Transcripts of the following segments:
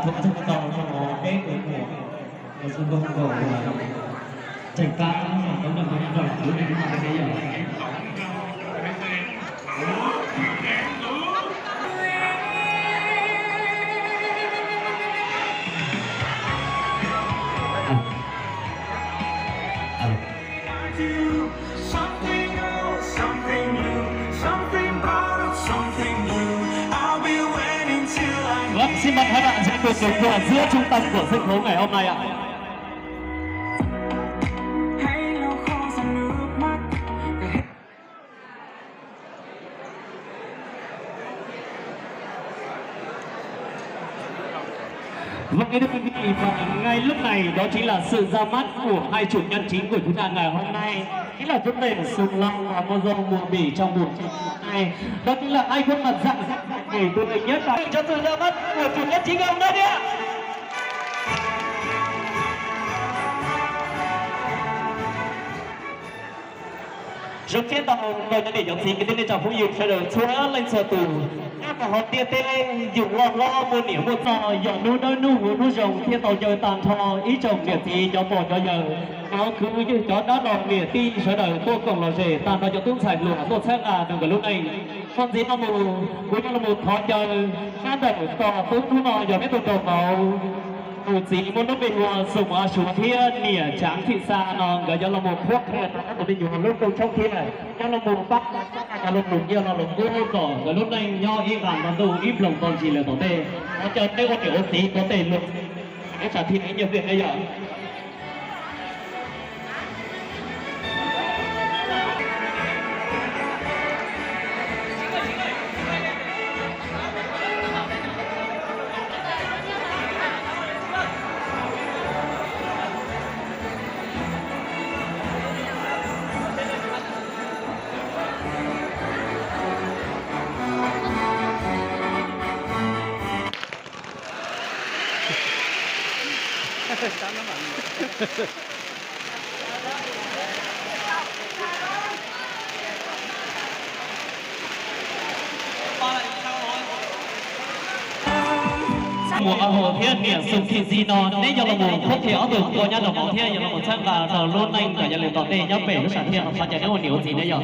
Thov thov tau rau peb tus muam, tus xoo nkauj nkaus, tseem tab tau nrog peb nyob rau lub neej no peb yog. Vâng, xin mời hai bạn sẽ cùng được vở giữa trung tâm của sân khấu ngày hôm nay ạ. Vâng, kính thưa quý vị, và ngay lúc này đó chính là sự ra mắt của hai chủ nhân chính của chúng ta ngày hôm nay. Chính là chú rể Sùng Long và cô dâu Mùa Bỉ trong buổi trưa ngày hôm nay. Đó chính là hai khuôn mặt rạng rỡ, trẻ tuổi nhất và cho sự ra mắt của chủ nhân chính ngày hôm nay đi ạ. Zoo siab tau nrog cov niam cov txiv kwv tij neej tsa phooj ywg sawv daws txhua leej txhua tus nyob rau hauv ntiaj teb, yus loj hlob muaj niam muaj txiv, yog hnub dawb hnub huv hnub zoo thiaj tau caw tag nrho ib tsoom niam txiv cov pog cov yawg, cov kwv cov dab laug niam tij sawv daws tuaj koom lom zem tag nrho cov tub ntxhais hluas tuaj txhawb nqa rau nkawd lub neej. Txuas ntxiv no mus, kuv yuav los thov caw sab ntawm tos tub hnub no yog peb tus nraug vauv, tus txiv muaj lub npe hu ua Xum A Suav thiab niam Tsaav Thim Xa no nkawd yuav los mus qhuab qhia rau ob tug me nyuam lub rooj tshoob thiab yuav los mus pab sab ntawd los mus nyiaj los los kub kom nkawd lub neej nyob ib qab ntuj ib nplooj tau ntsis lawm tom ntej. Thov caw peb ua niam ua txiv ua tej luag, ib tsam thiaj li nyiaj tiag neb yom. Muam A Hua thiab niam Xum Thim Xi no neb yuav los mus qhuab qhia ob tug kua nyab nraug vauv thiab yuav los mus txhawb nqa rau lub neej kom yog lwm tom ntej nyob pem lub sam thiaj, thov caw neb ua niam ua txiv neb yom.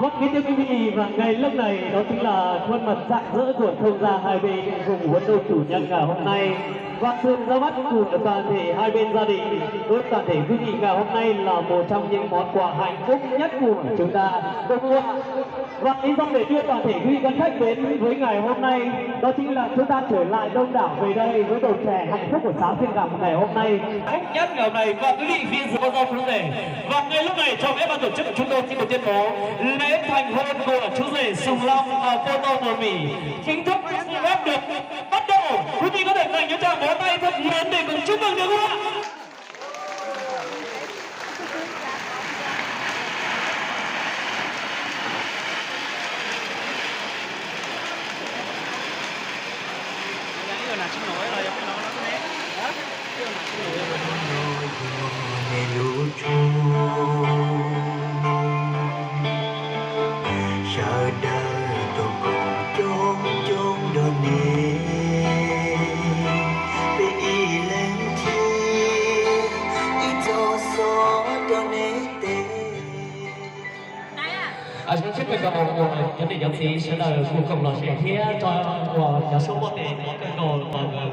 Vâng, kính thưa quý vị, và ngay lúc này đó chính là khuôn mặt rạng rỡ của thông gia hai bên cùng huấn luyện chủ nhân ngày hôm nay. Và sự ra mắt của toàn thể hai bên gia đình đối với toàn thể quý vị ngày hôm nay là một trong những món quà hạnh phúc nhất của chúng ta, đúng không ạ? Và lý do để đưa toàn thể quý vị quan khách đến với ngày hôm nay đó chính là chúng ta trở lại đông đảo về đây với bầu trời hạnh phúc của xóm Phiêng Gầm ngày hôm nay. Hạnh phúc nhất ngày hôm nay và quý vị vì sự quan tâm của rể. Và ngay lúc này cho phép ban tổ chức của chúng tôi xin được tuyên bố lễ thành hôn của chú rể Sùng Long và cô dâu Mùa Mỉ chính thức xin phép được bắt đầu. Quý vị có thể dành cho chàng bó tay thật lớn để cùng chúc mừng được không ạ? Sawv daws tuaj koom coob coob nrog neb, peb ib leeg thiab ib txoj xov rau neb tes. Cov niam cov txiv sawv daws kuj koom lom zem thiab rau uas cov suab muaj tes muaj kawg nkaus los,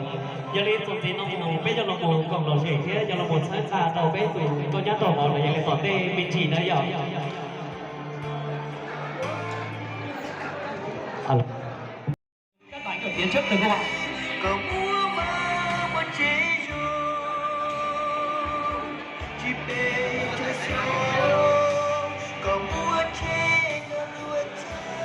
yog li txuas ntxiv no mus peb yuav los mus koom lom zem thiab yuav los mus txhawb nqa rau peb tus kua nyab nraug vauv los yog li tom ntej me ntsis na yom. Các bạn nổi tiếng trước được không ạ? Koj muab vaj muab tsev zog, tsis pes tsawg xyoo, koj muab tsheb nyob tuaj txog.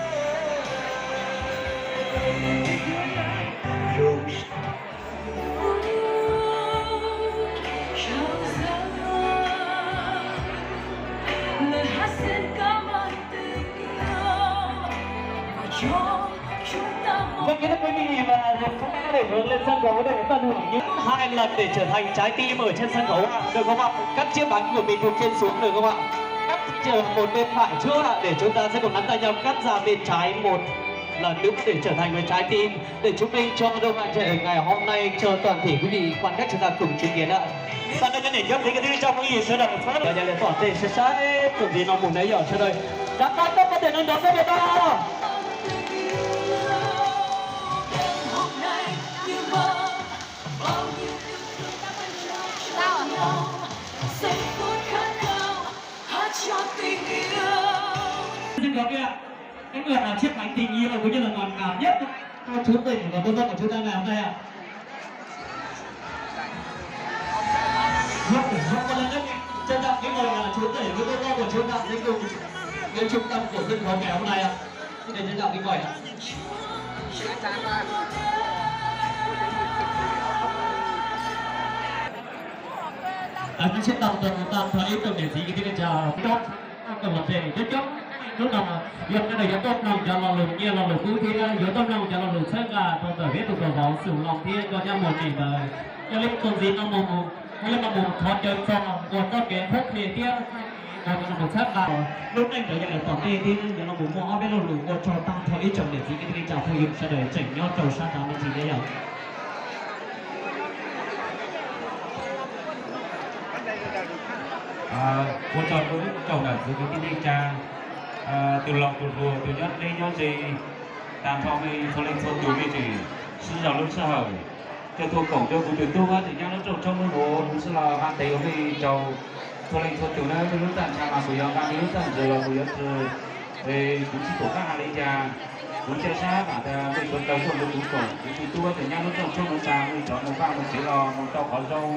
Vâng, kính thưa quý vị, và một phút nữa để hướng lên sân khấu để các bạn hưởng những hai lần để trở thành trái tim ở trên sân khấu ạ. Được không ạ? Cắt chiếc bánh của mình thuộc trên xuống được không ạ? Cắt một bên phải trước ạ, để chúng ta sẽ cùng nắm tay nhau cắt ra bên trái một lần nữa để trở thành một trái tim. Để chứng minh cho đôi bạn trẻ ngày hôm nay, cho toàn thể quý vị quan khách chúng ta cùng chứng kiến ạ. Và đây là để nhóm thính cái thứ trong quý vị sơ động phát. Và nhà lễ tỏ tình sẽ sai cùng gì nó mùa nấy ở sơ đây. Đã có tốc có thể nâng đón các bạn. Xin chào các bạn. Cái người nào chiếc bánh tình yêu của như là ngọt ngào nhất trong chuỗi tình của tôi, của chúng ta ngày hôm nay ạ. Vâng, vâng, một lần nữa, trân trọng kính mời, à, chú rể với cô dâu của chúng ta sẽ cùng đến trung tâm của sân khấu ngày hôm nay ạ. Xin được trân trọng kính mời ạ. Các sếp đồng thời tặng cho ý tưởng để dí cái tiết chào. Cov los pem coob coob, hnub no yog sawv daws yuav tuaj mloog cov lo lus nyiaj lo lus kub thiab yuav tuaj mloog cov lo lus txhawb nqa rau ntawm peb tus koj vauv Xus Loos thiab koj cov muam ntawd. Yog li txuas ntxiv no mus, yog li no mus thov caw txog ua txoj kev qhuab qhia thiab ua cov lo lus txhawb nqa. Lub neej ntawd yog lawv tom ntej thiab yog no mus muaj ob peb lo lus ua tsaug tag nrho ib tsoom niam txiv kwv tij neej tsa phooj ywg sawv daws tseem nyob rau sab nrad me ntsis thiab yog. Ua tsaug rau ib tsoom niam txiv kwv tij neej tsa, tus laus tus hluas, tus nyob deb nyob ze, tag nrho mej txhua leej txhua tus mej tseem sib zog lub sij hawm coj tuaj koom rau kuv tus tub Vab Teem Nyab lub rooj tshoob lub hluas lub sij hawm haj tes uas mej tsaug txhua leej txhua tus na. Mej lub txaj ntsha mas kuv yuav nqa mej lub txaj ntsuag los kuv yuav txwv, kuv tsis pom qab hais li cas. Kuv cia sab mam tas mej sawv daws tuaj mus kuv koom kuv tus tub Vab Teem Nyab lub rooj tshoob lub hluas, mej rov mus vaj mus tsev los mus tau qhov zoo,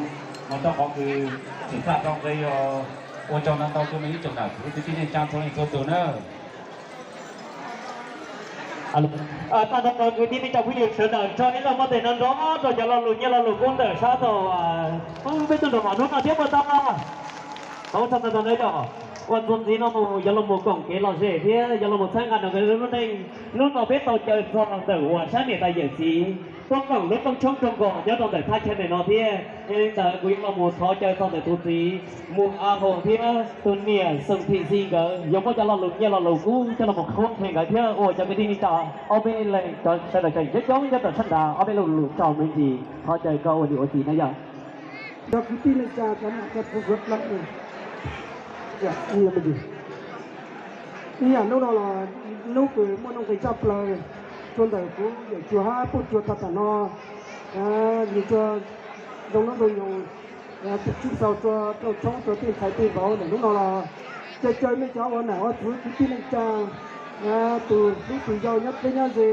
mus tau qhov kws txawm txaj tau nqe os. Ua tsaug ntau ntau rau mej ib tsoom niam txiv kwv tij neej tsa txhua leej txhua tus na. Tag nrho kwv tij neej tsa phooj ywg sawv daws tso ib zaug npaj tes nrov nrov rau cov lo lus nyiaj lo lus kub ntawm sab tau peb tuaj nrog mov hnub no thiab puas tau? Tau tag nrho yom. Ua txuas ntxiv no mus yuav los mus koom kev lom zem thiab yuav los mus txhawb nqa nrog nkawd lub neej. Hnub no peb tau caw txog ntawm uas sab niam tais yawm txiv tuaj koom lub rooj tshoob rooj kos nyob rau ntawm thaj chaw ntawm no thiab. Yog li ntawd kuv yuav los mus thov caw txog ntawm tus txiv Mus A Hoos thiab tus niam Xoo Thim Xis nkawd yuav muaj cov lo lus nyiaj lo lus kub coj los mus qhuab qhia nkawd thiab ua cov kwv tij neej tsa ob peb leeg cov sawv daws tseem coob coob nyob rau sab nrad ob peb lo lus tsaug me ntsis. Thov caw koj ua niam ua txiv na yom. Cov kwv tij neej tsa cov nam cov txwv suav dlawg, ib yam hnub no los hnub kws muaj nuj nqis tshaj plaws, rua ntawm kuv yawm tsuag hab puj tsuag tag tam no, yus tsuag zoo nub zoo nyoog, tsuj txaug rua rooj tshoob rua tej ntxhais tej vauv ntawm hnub no los caw caw mej cov ua nam ua txwv kwv tij neej tsa, tus hlub tus yau nyob deb nyob ze,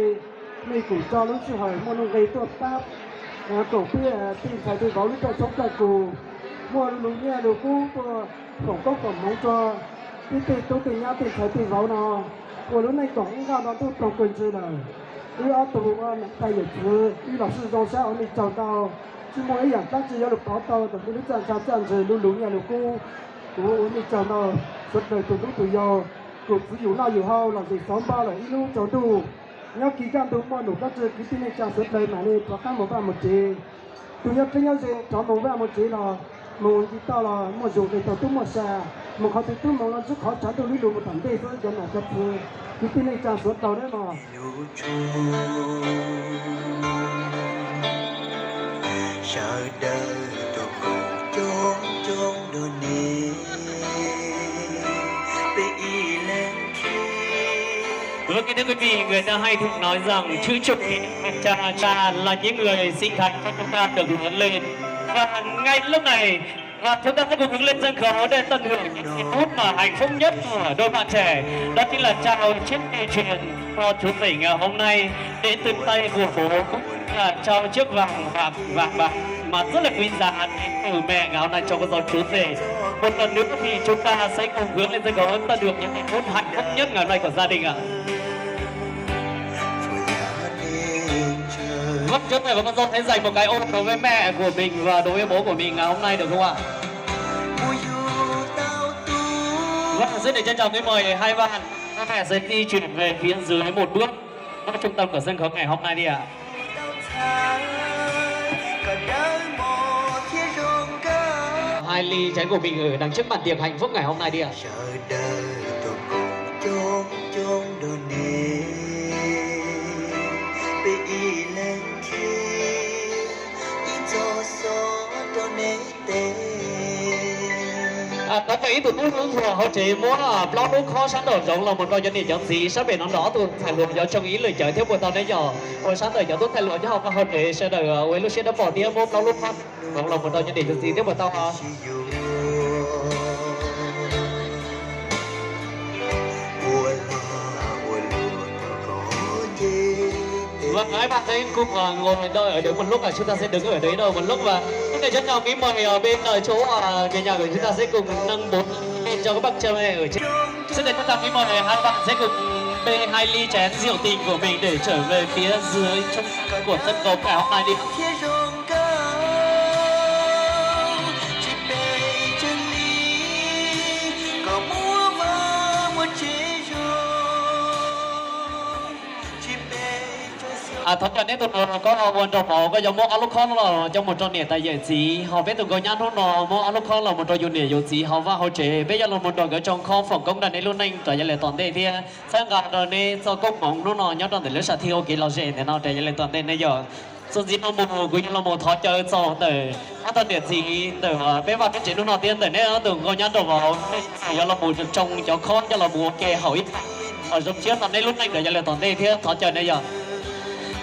mej kuj tso lub sij hawm muaj nuj nqis tuaj pab koom peb tej ntxhais tej vauv lub rooj tshoob rooj kos, muaj lub nyiaj lub kub tuaj foom koob foom hmoov rua peb tej tub tej nyab tej ntxhais tej vauv no ua lub neej koom ib nqaj nto ntuj ploog kawg ntsws lawm. Wb ob tug ua nam tais yawm txwv wb los sib zoo sab ua mej tsaug ntau. Tsi muaj ib yaam dlaab tsi yuav lug pov tau ntawm mej lub txaj ntsha txaj ntswg lub lub nyiaj lub kub. Kuv ua mej tsaug ntau, suav dlawg tug tub tug yau, kuv txwv yus noj yus haus los zem xauv npaj lawm ib lub tsaus ntuj. Nyob kis kaj ntug muaj num dlaab tsi kwv tij neej tsa suav dlawg mam le rov qaab moog vaaj moog tsev. Tug nyob dleb nyob ze rov moog vaaj moog tsev los moog nce toj los muaj zug le tau tub muaj sa, moog qhov twg tub moog los ntsib qhov tsaav ntuj lub lug moog tom ntej xwb cov nam cov txwv kwv tij neej tsa suav dlawg nawb mog. Sawv daws tuaj koom coob coob dua ne, peb ib leeg thiab. Vâng, kính thưa quý vị, người ta hay thường nói rằng chữ chồng cha là những người sinh thành cho chúng ta được lớn lên. Và ngay lúc này, Và chúng ta sẽ cùng hướng lên sân khấu để tận hưởng những giây phút mà hạnh phúc nhất của đôi bạn trẻ, đó chính là trao chiếc dây chuyền cho chú rể ngày hôm nay đến từ tay của bố, cũng là trao chiếc vòng vàng, vàng bạc mà rất là quý giá đến từ mẹ ngày hôm nay cho cô dâu chú rể. Một lần nữa thì chúng ta sẽ cùng hướng lên sân khấu tận hưởng những giây phút hạnh phúc nhất ngày hôm nay của gia đình ạ. Vâng, chúng ta và con dâu sẽ dành một cái ôm đối với mẹ của mình và đối với bố của mình ngày hôm nay được không ạ? Vâng, xin được trân trọng kính mời hai bạn, các bạn sẽ di chuyển về phía dưới một bước, các trung tâm của sân khấu ngày hôm nay đi ạ. Hai ly chén của mình ở đằng trước bàn tiệc hạnh phúc ngày hôm nay đi ạ. Sawv daws tuaj koom coob coob rau neb, peb ib leeg thiab ib txoj xov rau neb tes. Thov caw ib tug tub hlub hluas hauv tsev muab plaub lub khob sab nraum zoov los mus rau cov niam cov txiv sab pem no, nrog ob tug thais hluas cov tshooj ib lwm cawv thiab puas tau neb yog ua sab ntawm cov tub thais hluas nyob hauv qab hauv tsev sawv daws ua ib lub siab dawb paug thiab muab plaub lub khob zoov los mus rau cov niam cov txiv thiab puas tau. Vâng, các bạn sẽ cùng, ờ, ngồi đợi ở đấy một lúc, à, chúng ta sẽ đứng ở đấy đợi một lúc và xin được trân trọng kính mời, ờ, bên, ờ, chỗ, ờ, người nhà của chúng ta sẽ cùng nâng bốn lên cho các bác cha mẹ ở trên. Xin được trân trọng kính mời hai bạn sẽ cùng bê hai ly chén rượu tình của mình để trở về phía dưới trung tâm của sân khấu ngày hôm nay đi. Thov caw neb tus hluas, koj ua nraug vauv koj yuav muab ob lub khob no los coj mus rau niam tais yawm txiv, ho peb tus nkauj nyab hnub no muab ob lub khob los mus rau yus niam yus txiv hauv vaj hauv tsev, peb yuav los mus nrog nkawd tsoo khob foom koob rau neb lub neej rau yav le tom ntej thiab txhawb nqa rau neb txoj koob hmoov hnub no nyob rau ntawm lub sam thiv ua kev lom zem ntawm no rau yav le tom ntej ne yom. Txuas ntxiv no mus kuv yuav los mus thov caw txog ntawm ob tug niam txiv ntawm peb vaj peb tsev hnub no thiab ntawm neb ob tug nkauj nyab nraug vauv, nej yuav los mus tsoo cov khob coj los mus ua ke haum ib, zoo siab rau neb lub neej rau yav le tom ntej thiab thov caw ne yom.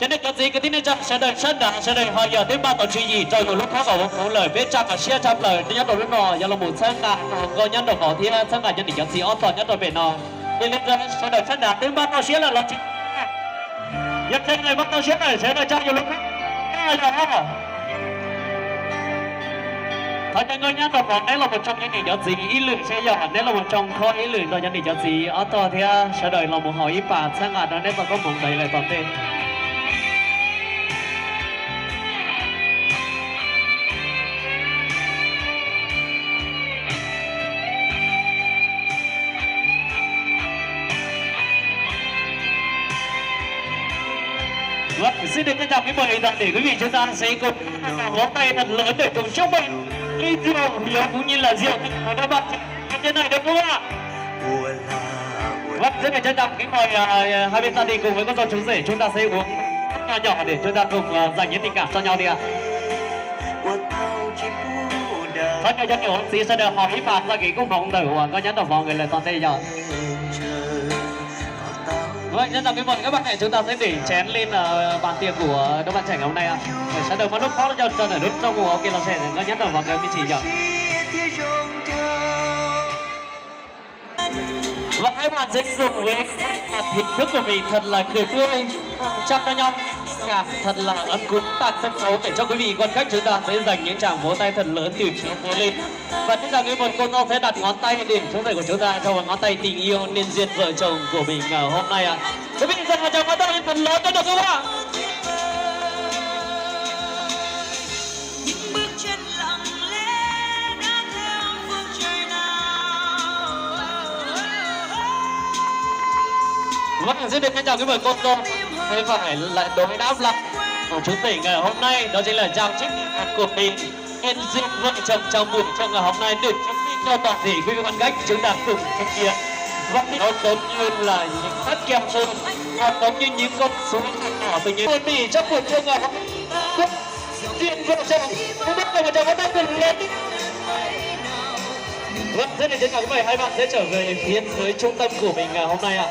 Cov niam cov txiv kwv tij neej tsa sawv daws sab nrad sawv daws ho yog twb npaj tau tswv yim rau yus lub khob kom puv lawm, peb tsa kom siab tshaj plaws nyob rau lub no yuav los mus txhawb nqa nkauj nyab nraug vauv thiab txhawb nqa cov niam cov txiv ob tog nyob rau pem no. Yog li ntawd sawv daws sab nrad twb npaj tau siab lawm los tsis, yog tseem npaj tau siab lawm sawv daws tsa yus lub khob. Thov caw nkauj nyab nraug vauv neb los mus tsoo cov niam cov txiv ib lwm seb yog neb los mus tsoo khob ib lwm nrog cov niam cov txiv ob tog thiab sawv daws los mus haum ib pas txhawb nqa rau neb txoj koob hmoov rau yav le tom ntej. Vâng, xin được trân trọng kính mời toàn thể quý vị chúng ta sẽ cùng vỗ tay thật lớn để cùng chúc mừng ly rượu hiếu cũng như là rượu tình của đôi bạn trẻ trên này được không ạ? Vâng, rất là trân trọng kính mời, à, hai bên gia đình cùng với cô dâu chú rể chúng ta sẽ uống nho nhỏ để chúng ta cùng, à, dành những tình cảm cho nhau đi ạ. Thov caw cov niam cov txiv sawv daws ho ib pas txoj kev koob hmoov ntawm uas nkauj nyab nraug vauv nkawd lawm tom ntej yom. Vâng, trân trọng kính mời các bác này chúng ta sẽ để chén lên, ờ, bàn tiệc của đôi bạn trẻ ngày hôm nay ạ. Để sawv daws muab lub khob coj rau ntawm lub rooj ua ke los seb nkauj nyab nraug vauv nkawd me ntsis yom. Và các bạn sẽ dùng với khuôn mặt hình thức của mình thật là cười tươi, chăm cho nhau, cả thật là ấm cúng. Tại sân khấu để cho quý vị quan khách chúng ta sẽ dành những tràng vỗ tay thật lớn từ phía dưới lên. Và chúng ta, người mời cô dâu sẽ đặt ngón tay, điểm dấu tay của chúng ta cho một ngón tay tình yêu nên duyên vợ chồng của mình ngày hôm nay ạ. Quý vị dành một tràng vỗ tay thật lớn cho được không ạ? Vâng, xin được trân trọng kính mời cô dâu sẽ phải là đối đáp lại của chú rể ngày hôm nay, đó chính là trao chiếc khăn của mình. Nhân duyên vợ chồng trong buổi trưa ngày hôm nay được chứng minh cho toàn thể quý vị quan khách chúng ta cùng chứng kiến. Vâng, nó giống như là những phát keo sơn, nó giống như những con suối nhỏ tự nhiên. Tỉ trong buổi trưa ngày hôm nay, duyên vợ chồng, chúng ta cùng một tràng vỗ tay thật lớn. Vâng, rất là trân trọng kính mời hai bạn sẽ trở về phía dưới trung tâm của mình ngày hôm nay ạ.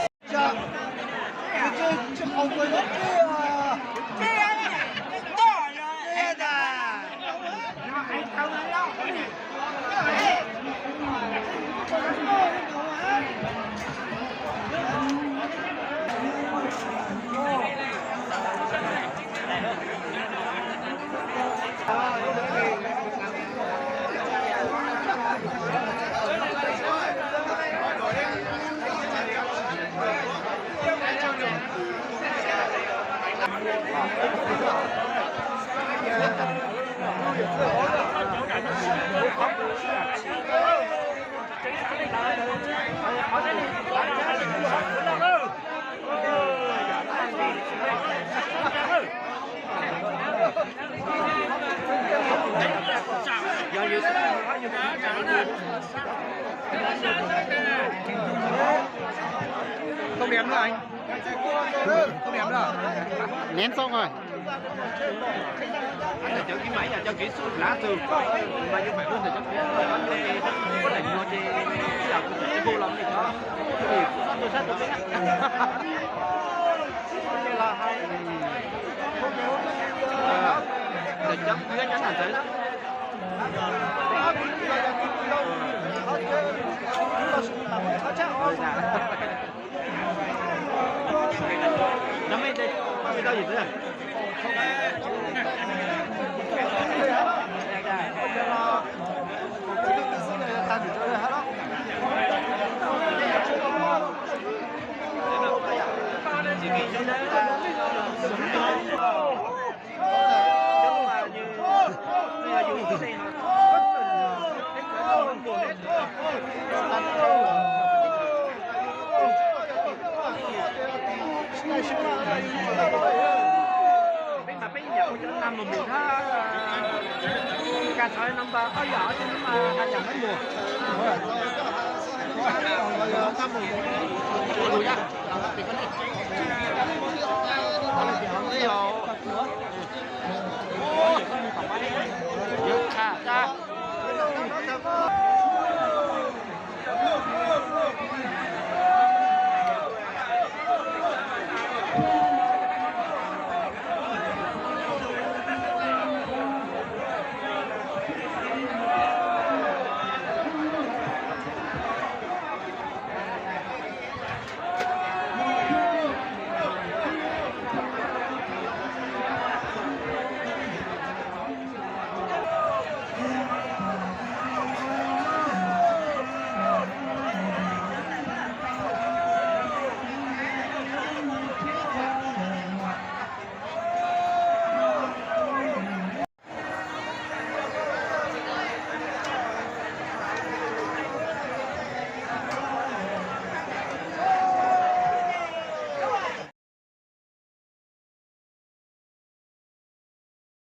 Không điểm nữa anh. Không điểm nữa. Ném xong rồi. Cov kis mais yog cov kis xub lav tus, mas yus mam luag ntawm cov kis, cov kis ua daim nyuag ces yam kuv tus tsis hu los mus li ko. Kuv txhob tua sab tus peb na. Ntawm cov kis nyob nram ntawd. Nov me ntawd pab me tau yim txwv. Peb mas peb yam ua cov nab mus mus thab, kas txhawv no mas ob yam, ob cov no mas yam peb mus, nab mus.